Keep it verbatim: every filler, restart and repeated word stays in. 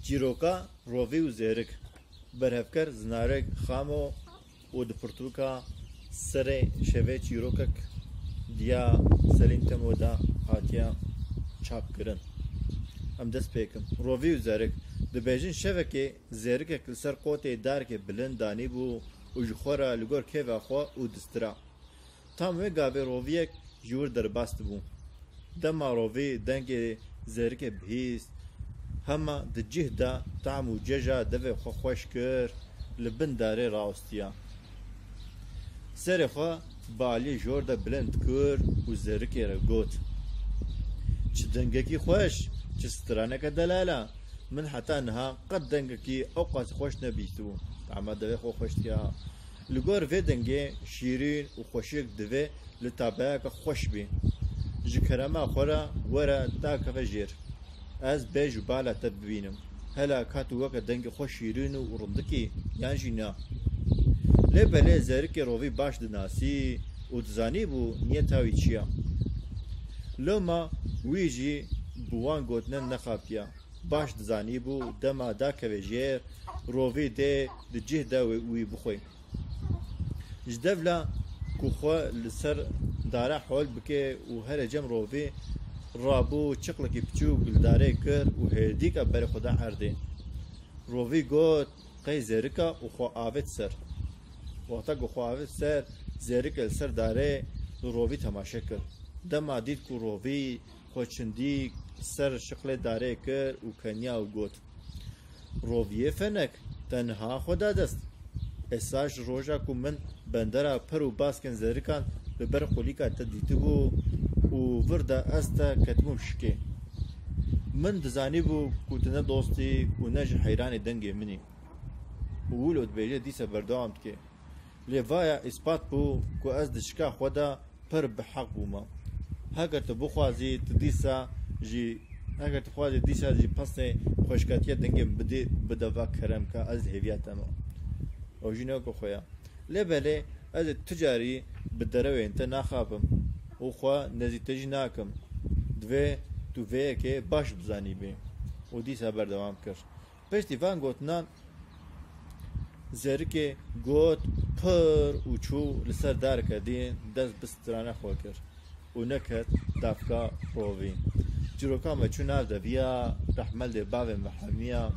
Çîroka Rovî û Zêrik. Berhevker Zinarek Xamo û di pirtûka Serê Şevê çîrokek diya Selîm Temo de hatiye çapkirin. Em dest pê kin. Rovî û Zêrik. Dibêjin şevekê Zêrikek li ser qotê darkê bilind danîbû û ji xwe re li gor kêfa xwe û distira. Tam wê gavê roviyek ji wir derbas dibû. Dema rovî dengê zêrikê bihîst, hema di cih de tam û ceja devê xwe xweş kir, li bin darê rawestiya. Serê xwe bi aliyê jor de bilind kir û zêrikê re got, "Çi dengekî xweş, çi straneke delala! Min heta niha qet dengekî ew qas xweş nebîstibû." Tahma devê xwe xweş diya. Li gor vê dengê şîrîn û xweşik divê li tabeyeke xweş bî. Ji kerema xwe re were dakeve jêr. Ez bêj û bala te bibînim. Hela ka tu weke dengê xwe şîrîn û rindikî yan jî na? Lê belê zêrikê rovî baş dinasî û dizanîbû niyeta wî çi ya. Loma wî jî bi wan gotinan nexapiya. Baş dizanîbû dema dakeve jêr, rovî dê di cih de wê wî bixwe. Ji devla ku xwe li ser dara hol bike û here cem rovî rabû, çiqlekî piçûk li darê kir û hêdîka berê xwe da erdê. Rovî got, "Qey zêrika û xwe avêt ser." Wexta ku xwe avêt ser, zêrike li ser darê li rovî temaşe kir. Dema dît ku rovî xwe çindî ser şiqlê darê kir û keniya û got, "Roviyê fenek, te niha xwe da dest. Esa ji roja ku min bendera per û baskên zerikan li ber qulîka te dîtibû û vir de ez te ketibûm şikê. Min dizanîbû ku tu ne dostî û ne ji heyranê dengê min î." Û wilo dibêje dîsa berdewam dike. Lê vaya îspat bû ku ez di şika xwe de pir bi heq bûme. Heger tu bixwazî, tu dîsa jî, heger tu xwazî dîsa jî pesnê xweşkatiya dengê min bidî, bide va kerem ka ez li hêviya te me. Ew jî ne weke xwe ya. Lê belê ez ê tu carî bi derewên te naxapim û xwe nêzîk te jî nakim. Divê tu vê yekê baş bizanîbî. Û dîsa berdewam kir. Piştî van gotinan, zerikê got pir û çû li ser dareke din dest bi strana xwe kir û neket davka rovî. Çîroka me çû nav deviya, rehmet lê bavê me hemiya.